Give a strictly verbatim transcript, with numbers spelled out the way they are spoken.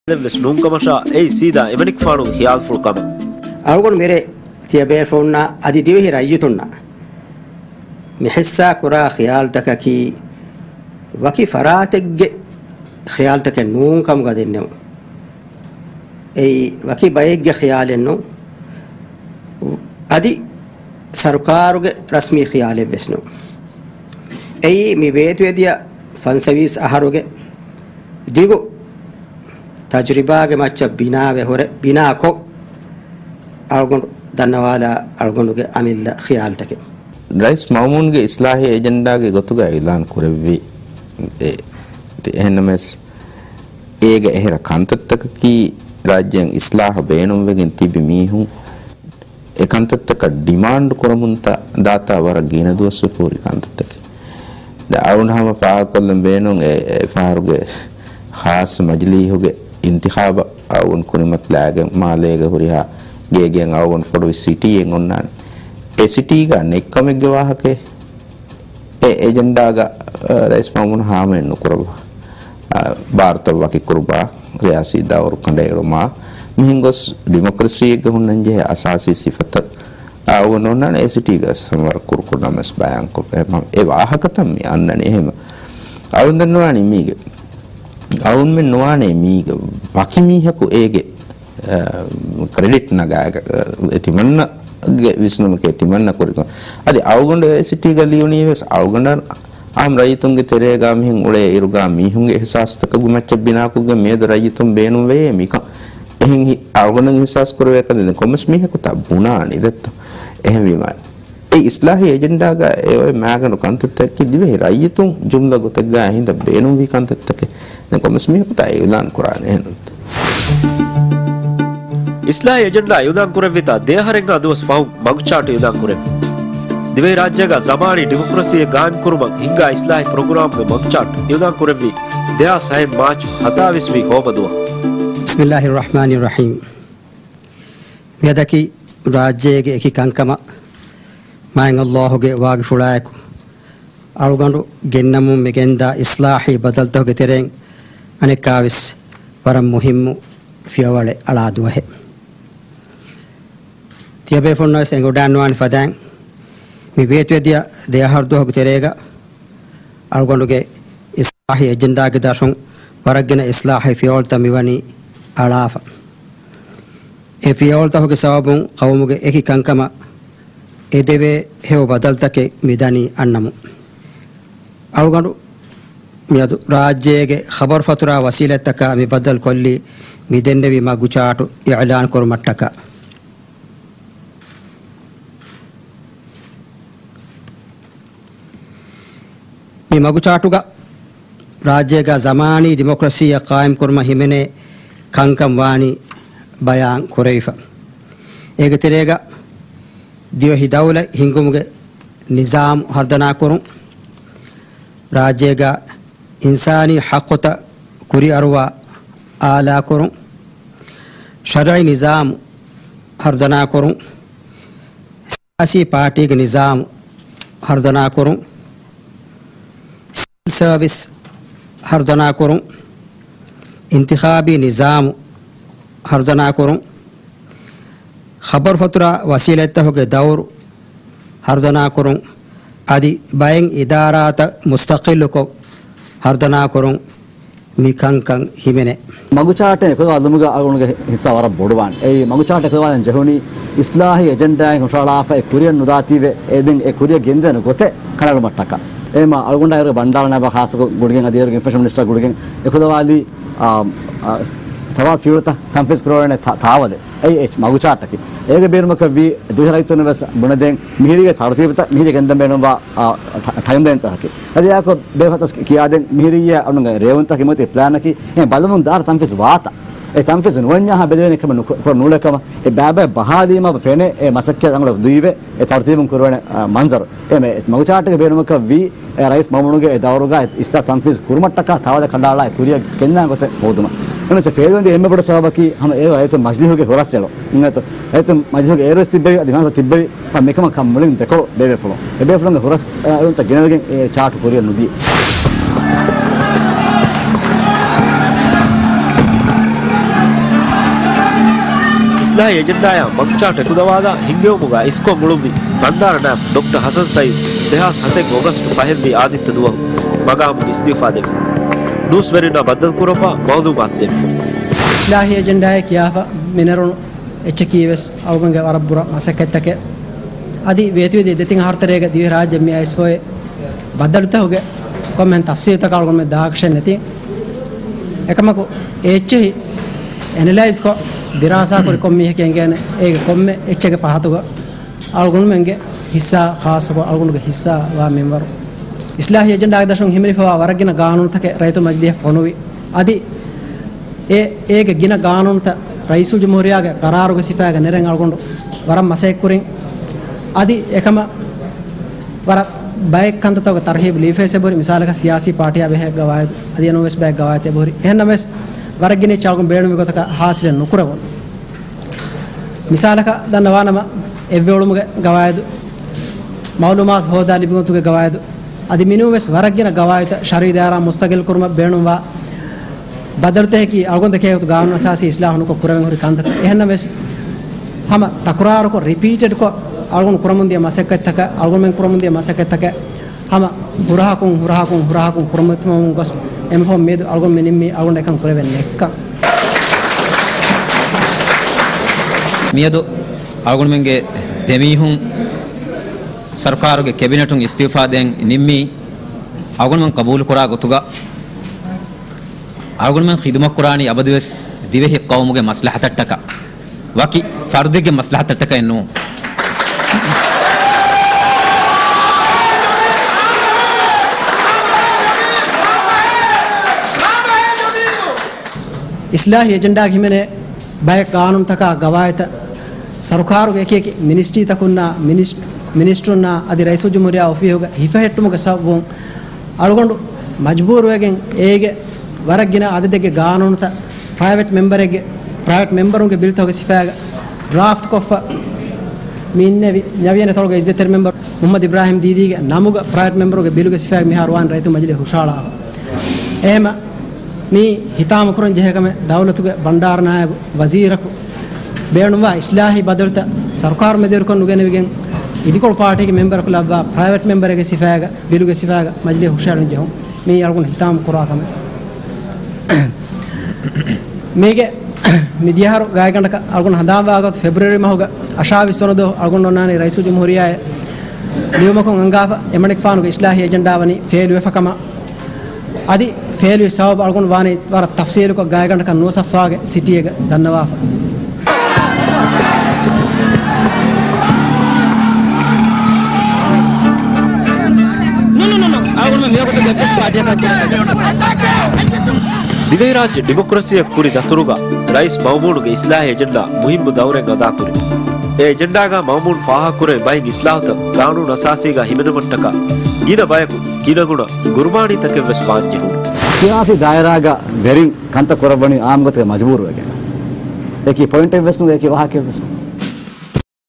ވެސް ނޫންކަމަށާ އެއީ ސީދާ އެމަނިކުފާނުގެ ޚިޔާލުފުޅު ކަމަށް. އަޅުގަނޑު މިރޭ ތިޔަބޭފުޅުންނާ އަދި ދިވެހި ރައްޔިތުންނަށް މި ހިއްސާ ކުރާ ޚިޔާލުތަކަކީ ވަކި ފަރާތެއްގެ ޚިޔާލުތަކެއް ނޫން ކަމުގަ ދެންނެވުން. އެއީ ވަކި ބައެއްގެ ޚިޔާލެއް ނޫން. އަދި ސަރުކާރުގެ ރަސްމީ ޚިޔާލެއް ވެސް ނޫން. އެއީ މި ވޭތުވެދިޔަ ފަންސަވީސް އަހަރުގެ ދިގު ތަޖުރިބާގެ މައްޗަށް ބިނާވެ ހުރެ، ބިނާކޮށް، އަޅުގަނޑު ދަންނަވާލާ އަޅުގަނޑުގެ އަމިއްލަ ޚިޔާލުތަކެއް. ރައީސް މައުމޫންގެ އިސްލާހީ އެޖެންޑާގެ ގޮތުގައި އިޢުލާން ކުރެއްވި އެ، އެހެންނަމަވެސް، އޭގެ އެހެރަ ކަންތައްތަކަކީ ރާއްޖޭން އިސްލާހު ބޭނުންވެގެން ތިބި މީހުން އެ ކަންތައްތަކަށް ޑިމާންޑް ކުރަމުން ތަ-، ދާތާ ވަރަށް ގިނަ ދުވަސްވެފަ ހުރި ކަންތައްތަކެއް. ދެ އަޅުގަނޑު ހަމަ ފާހަގަކޮށްލަން ބޭނުން އެ، އެ ފަހަރުގެ ޚާއްޞަ މަޖިލީހުގެ އިންތިޚާބަށް އަޅުގަނޑު ކުރިމަތިލާގެން މާލޭގަ ހުރިހާ ގޭގެއަށް އަޅުގަނޑު ފޮޑުވި ސިޓީއެއް އޮންނާނެ. އެ ސިޓީގަ ނެއްކަމެއްގެ ވާހަކައެއް އެ އެޖެންޑާގަ، އަ، ރައީސް މައުމޫން ހާމައެއް ނުކުރައްވާ. އަ، ބާރުތައް ވަކިކުރުމާ، ރިޔާސީ ދައުރު ކަނޑައެޅުމާ، މިހެން ގޮސް ޑިމޮކްރަސީއެއްގަ ހުންނަންޖެހޭ އަސާސީ ސިފަތައް އަޅުގަނޑު އޮންނާނެ. އެ ސިޓީގަސް ހަމަ ވަރަށް ކުރުކުރު ނަމަވެސް ބަޔާންކޮށް، އެ ވާހަކަތައް މި އަންނަނީ. އެހެން އަޅުގަނޑު ދަންނަވާނީ މީގެ، އަޅުގަނޑުމެން ނުވާނޭ މީގެ ވަކި މީހަކު އޭގެ އަ، ކްރެޑިޓް ނަގާ، އަ، ތިމަންނަގެ ވިސްނުމަކީ ތިމަންނަ ކުރިކޮށް. އަދި އަޅުގަނޑު އެ ސިޓީގަ ލިޔުނީ ވެސް އަޅުގަނޑަށް އާއްމު ރައްޔިތުންގެ ތެރޭގަ މިހެން އުޅޭ އިރުގަ މީހުންގެ އިހްސާސްތަކުގެ މައްޗަށް ބިނާކޮށްގެން މިއަދު ރައްޔިތުން ބޭނުންވެޔޭ މިކަން. އެހެން ހި-، އަޅުގަނޑު އިހްސާސް ކުރެވޭ ކަން ދެން ކޮންމެސް މީހަކު ތާ ބުނާނީ ދެއްތޯ. އެހެންވީމާ އެ އިސްލާހީ އެޖެންޑާގަ އެ އޮތް މާގަނޑު ކަންތައްތަކަކީ ދިވެހި ރައްޔިތުން ޖުމްލަ ގޮތެއްގަ ހިނދަ ބޭނުންވި ކަންތައްތަކެއް. ދެން ކޮންމެސް މީހަކު ތާ އިޢުލާން ކުރާނެ އެހެންނުންތަ؟ އިސްލާހީ އެޖެންޑާ އިޢުލާން ކުރެއްވިތާ ދެއަހަރެއްހާ ދުވަސް ފަހުން މަގުޗާޓު އިޢުލާން ކުރެއްވި. ދިވެހިރާއްޖޭގަ ޒަމާނީ ޑިމޮކްރަސީއެއް ގާއިމްކުރުމަށް ހިންގާ އިސްލާހީ ޕްރޮގްރާމްގެ މަގުޗާޓް އިޢުލާން ކުރެއްވީ ދެހާސް ހައެއް މާޗް ހަތާވީސް ހޯމަ ދުވަހު. بسم الله الرحمن الرحيم. މިއަދަކީ ރާއްޖޭގެ އެކި ކަންކަމަށް މާތް ﷲ ގެ ވާގިފުޅާއެކު އަޅުގަނޑު ގެންނަމުން މިގެންދާ އިސްލާހީ ބަދަލުތަކުގެ ތެރެއިން އަނެއްކާވެސް ވަރަށް މުހިއްމު ފިޔަވަޅެއް އަޅާ ދުވަހެއް. ތިޔަބޭފުޅުންނަށް ވެސް އެނގިވަޑައިގަންނަވާނެ ފަދައިން، މި ވޭތުވެދިޔަ ދެއަހަރު ދުވަހުގެ ތެރޭގަ އަޅުގަނޑުގެ އިސްލާހީ އެޖެންޑާގެ ދަށުން ވަރަށްގިނަ އިސްލާހީ ފިޔަވަޅުތައް މިވަނީ އަޅާފަ. އެ ފިޔަވަޅުތަކުގެ ސަބަބުން ޤައުމުގެ އެކި ކަންކަމަށް އެދެވޭ ހެޔޮ ބަދަލުތަކެއް މިދަނީ އަންނަމުން. އަޅުގަނޑު މިއަދު ރާއްޖޭގެ ޚަބަރުފަތުރާ ވަސީލަތްތަކާ މި ބައްދަލު ކޮށްލީ މި ދެންނެވި މަގުޗާޓު އިޢުލާން ކުރުމަށްޓަކާ. މި މަގުޗާޓުގަ ރާއްޖޭގަ ޒަމާނީ ޑިމޮކްރަސީއެއް ޤާއިމް ކުރުމަށް ހިމެނޭ ކަންކަން ވާނީ ބަޔާން ކުރެވިފަ. އޭގެ ތެރޭގަ ދިވެހި ދައުލަތް ހިންގުމުގެ ނިޒާމު ހަރުދަނާ ކުރުން، ރާއްޖޭގަ އިންސާނީ ޙައްޤުތައް ކުރިއަރުވާ އާލާކުރުން، ޝަރުޢީ ނިޒާމު ހަރުދަނާކުރުން، ސިޔާސީ ޕާޓީގެ ނިޒާމު ހަރުދަނާކުރުން، ސިވިލް ސަރވިސް ހަރުދަނާކުރުން، އިންތިޚާބީ ނިޒާމު ހަރުދަނާކުރުން، ޚަބަރުފަތުރާ ވަސީލަތްތަކުގެ ދައުރު ހަރުދަނާކުރުން، އަދި ބައެއް އިދާރާތައް މުސްތަޤިއްލުކޮށް ހަރުދަނާކުރުން މި ކަންކަން ހިމެނޭ. މަގުޗާޓެއް އެކުލަވާލުމުގަ އަޅުގަނޑުގެ ހިއްސާ ވަރަށް ބޮޑުވާނެ. އެއީ މަގުޗާޓެއް އެކުލަވާލަން ޖެހުނީ އިސްލާހީ އެޖެންޑާއެއް ހުށަހަޅާފައި ކުރިއަށް ނުދާތީވެ، އެ ދެން އެ ކުރިއަށް ގެންދަން ގޮތެއް ކަނޑައެޅުމަށްޓަކާ. އެހެންމަ އަޅުގަނޑާ އޭރު ބަންޑާރަ ނައިބާ ޚާއްޞަކޮށް ގުޅިގެން އަދި އޭރުގެ އިންފޮމޭޝަން މިނިސްޓަރ ގުޅިގެން އެކުލަވާލީ، އާ، އާ، ތަވާ ފިޔަވަޅުތައް ތަންފީޒް ކުރެވޭނެ ތާ-، ތާވަލެއް. އެއީ އެ މަގުޗާޓަކީ. އޭގެ ބޭނުމަކަށްވީ ދިވެހި ރައްޔިތުން ވެސް ބުނެދޭން މިހިރީގެ ތަރުތީބުތައް މިހިރީ ގެންދަން ބޭނުންވާ، އާ، ޓަ-، ޓައިމްލައިންތަކަކީ. އަދި އެއާއެކު ބޭފަތަސް ކިޔާދޭން މިހިރީއާ އަނުގެ ރޭވުންތަކީ މޮތި ޕްލާނަކީ އެ ބަލަމުން ދާރަ ތަންފީޒް ވާތަ. އެ ތަންފީޒް ނުވަންޏާހާ ބެލެވޭނެ ކަމެއް ނުކު-، ކުރަން ނޫޅޭ ކަމަށް އެ ބައިބައި ބަހާލީމާ ފެނޭ އެ މަސައްކަތް ރަނގަޅަށް ދުއިވެ އެ ތަރުތީބުން ކުރުވޭނެ، އާ، މަންޒަރު. އެ މެ-، މަގުޗާޓުގެ ބޭނުމަކަށްވީ އެ ރައީސް މައުމޫނުގެ އެ ދައުރުގަ އިސްލާހް ތަންފީޒް ކުރުމަށްޓަކާ ތާވަލެއް ކަނޑައަޅާ އެ ކުރިއަށް ގެންދާނެ ގޮތެއް ހޯދުމަށް. އެން އެސް އެ ފެއިލްވެންދިޔަ އެންމެ ބޮޑު ސަބަބަކީ ހަމަ އޭރު ރައްޔިތުން މަޖިލީހުގެ ހުރަސްއެޅުން. އިނގޭތޯ؟ ރައްޔިތުން މަޖިލީހުގެ އޭރުވެސް ތިއްބެވި، އަދި މިކަމަށް ކަން މުޅިން ދެކޮޅު ބޭބޭފުޅުން. އެބޭފުޅުންގެ ހުރަސް، އަ، އެޅުންތައް ގެނެވިގެން އެ ޗާޓު ކުރިއަށް ނުދިޔަ. އެޖެންޑާއާ މަގުޗާ ޓެކުދަވާލާ ހިންގެވުމުގަ އިސްކޮށް އުޅުއްވި ބަންޑާރަ ނާއިބު ޑޮކްޓަރ ޙަސަން ސައީދު ދެހާސް ހަތެއް އޮގަސްޓު ފަހެއްވި އާދިއްތަ ދުވަހު މަގާމުގެ އިސްތިއުފާ ދެއްވި. ނޫސްވެރިންނާ ބައްދަލުކުރައްވާ މައުލޫމާތު ދެއްވި. އިސްލާހީ އެޖެންޑާއެއް ކިޔާފަ މިނެރުނު އެއްޗެއް ކީވެސް އަޅުގަނޑުގެ ވަރަށް ބުރަ މަސައްކަތްތަކެއް. އަދި ވޭތުވެދިޔަ ދެތިން އަހަރުތެރޭގަ ދިވެހިރާއްޖެ މި އައިސްފޯއެ ބައްދަލުތަކުގެ ކޮންމެހެން ތަފްސީލުތަކަށް އަޅުގަނޑުމެން ދާކަށެއް ނެތި. އެކަމަކު އެ އެއްޗެހި އެނަލައިޒްކޮށް، ދިރާސާކުރި ކޮން މީހެކޭ އެނގޭނެ އޭގެ ކޮންމެ އެއްޗެއްގެ ފަހަތުގަ އަޅުގަނޑުމެންގެ ހިއްސާ، ޚާއްޞަކޮށް އަޅުގަނޑުގެ ހިއްސާ ވާ މިންވަރު. އިސްލާހީ އެޖެންޑާގެ ދަށުން ހިމެނިފަވާ ވަރަށްގިނަ ގާނޫނުތަކެއް ރައްޔިތު މަޖިލީހަށް ފޮނުވި. އަދި އެ، އޭގެ ގިނަ ގާނޫނުތައް ރައީސުލްޖުމްހޫރިއްޔާގެ ޤަރާރުގެ ސިފައިގަ ނެރެން އަޅުގަނޑު ވަރަށް މަސައްކަތްކުރިން. އަދި އެކަމަށް ވަރަށް ބައެއް ކަންތައްތަކުގެ ތަރްހީބު ލީފައިސް އެބަހުރި، މިސާލަކަށް ސިޔާސީ ޕާޓީއާ ބެހޭ ގަވާއިދު، އަދި އެނޫންވެސް ބައެއް ގަވާއިދު އެބަހުރި. އެހެންނަމަވެސް، ވަރަށް ގިނަ އެއްޗެއް އަޅުގަނޑު ބޭނުންވި ގޮތަކަށް ހާސިލެއް ނުކުރެވުނު. މިސާލަކަށް ދަންނަވާނަމަ، އެއްވެ އުޅުމުގެ ގަވާއިދު، މައުލޫމާތު ހޯދާ ލިބިގަތުގެ ގަވާއިދު، އަދި މިނޫންވެސް ވަރަށްގިނަ ގަވާއިދުތައް ޝަރުއީ ދާއިރާ މުސްތަގިލް ކުރުމަށް ބޭނުންވާ ބަދަލުތަކަކީ އަޅުގަނޑު ދެކޭގޮތު ގާނޫނު އަސާސީ އިސްލާހު ނުކޮށް ކުރެވެން ހުރި ކަންތައް. އެހެންނަމަވެސް، ހަމަ ތަކުރާރުކޮށް، ރިޕީޓެޑްކޮށް އަޅުގަނޑު ކުރަމުންދިޔަ މަސައްކަތްތަކަށް، އަޅުގަނޑުމެން ކުރަމުންދިޔަ މަސައްކަތްތަކަށް ހަމަ ހުރަހަކުން، ހުރަހަކުން، ހުރަހަކުން ކުރަމުން ގޮސް، އެމަފަހުން މިއަދު އަޅުގަނޑުމެން ނިންމީ އަޅުގަނޑު އެކަން ކުރެވެން ނެއްކަން. މިއަދު އަޅުގަނޑުމެންގެ ދެމީހުން ސަރުކާރުގެ ކެބިނެޓުން އިސްތިއުފާ ދޭން ނިންމީ، އަޅުގަނޑުމެން ޤަބޫލުކުރާ ގޮތުގަ އަޅުގަނޑުމެން ޚިދުމަތްކުރާނީ އަބަދުވެސް ދިވެހި ޤައުމުގެ މަސްލަހަތަށްޓަކާ، ވަކި ފަރުދެއްގެ މަސްލަހަތަށްޓަކައެއް ނޫން. އިސްލާހީ އެޖެންޑާގެ ހިމެނޭ ބައެއް ގާނޫނުތަކާ ގަވާއިދުތައް ސަރުކާރުގެ އެކިއެކި މިނިސްޓްރީތަކުންނާ، މިނިސް-، މިނިސްޓްރުންނާ އަދި ރައީސުލްޖުމްހޫރިއްޔާ އޮފީހުގަ ހިފަހެއްޓުމުގެ ސަބަބުން އަޅުގަނޑު މަޖުބޫރުވެގެން އޭގެ ވަރަށް ގިނަ އަދަދެއްގެ ގާނޫނުތައް ޕްރައިވެޓް މެމްބަރެއްގެ، ޕްރައިވެޓް މެމްބަރުންގެ ބިލްތަކުގެ ސިފައިގަ ޑްރާފްޓް ކޮށްފަ މި އިންނެވި. ނަވިޔަނަތޮޅުގެ އިއްޒަތްތެރި މެމްބަރު މުޙައްމަދު އިބްރާހިމް ދީދީގެ ނަމުގަ ޕްރައިވެޓް މެމްބަރުގެ ބިލުގެ ސިފައިގަ މިހާރު ވާން ރައްޔިތު މަޖިލީހަށް ހުށަހަޅާފަ. އެހެމަ މީ ހިތާމަކުރަން ޖެހޭ ކަމެއް ދައުލަތުގެ ބަންޑާރަ ނާއިބު ވަޒީރަކު ބޭނުންވާ އިސްލާހީ ބަދަލުތައް ސަރުކާރު މެދުވެރިކޮށް ނުގެނެވިގެން، އިދިކޮޅު ޕާޓީގެ މެމްބަރަކު ލައްވާ ޕްރައިވެޓް މެމްބަރެއްގެ ސިފައިގަ ބިލުގެ ސިފައިގަ މަޖިލީހަށް ހުށަހެޅުން ޖެހުން. މީ އަޅުގަނޑު ހިތާމަ ކުރާ ކަމެއް. މީގެ މިދިޔަހަރު ގާތްގަނޑަކަށް އަޅުގަނޑު ހަނދާންވާ ގޮތު ފެބްރުއަރީ މަހުގަ އަށާވީސް ވަނަ ދުވަހު އަޅުގަނޑު އޮންނާނީ ރައީސުލްޖުމްހޫރިއްޔާއަށް ލިޔުމަކުން އަންގާފަ، އެމަނިކުފާނުގެ އިސްލާހީ އެޖެންޑާ ވަނީ ފެއިލް ވެފަ ކަމަށް. އަދި ފެއިލްވި ސަބަބު އަޅުގަނޑު ވާނީ ވަރަށް ތަފްސީލުކޮށް ގާތްގަނޑަކަށް ނުވަސަފާގެ ސިޓީއެއްގަ ދަންނަވާފަ. ނޫން، ނޫން، ނޫން. އަޅުގަނޑުމެން މިވަގުތުގެ އެއްވެސް ޕާޓީއަކަށް ދިވެހިރާއްޖެ ޑިމޮކްރަސީއަށް ކުރި ދަތުރުގަ ރައީސް މައުމޫނުގެ އިސްލާހީ އެޖެންޑާ މުހިއްމު ދައުރެއް އަދާކުރި. އެ އެޖެންޑާގަ މައުމޫނު ފާހަގަކުރެވި ބައެއް އިސްލާހުތައް ގާނޫނު އަސާސީގަ ހިމެނުމަށްޓަކާ ގިނަ ބަޔަކު ގިނަގުނަ ގުރުބާނީތަކެއްވެސް ވާން ޖެހުނު. ސިޔާސީ ދާއިރާގަ ވެރިން ކަންތައް ކުރައްވަނީ އާއްމުގޮތުގަ މަޖުބޫރުވެގެން. އެކި ޕޮއިންޓެއްވެސް ނުވޭ، އެކި ވާހަކައެއްވެސް ނުވޭ.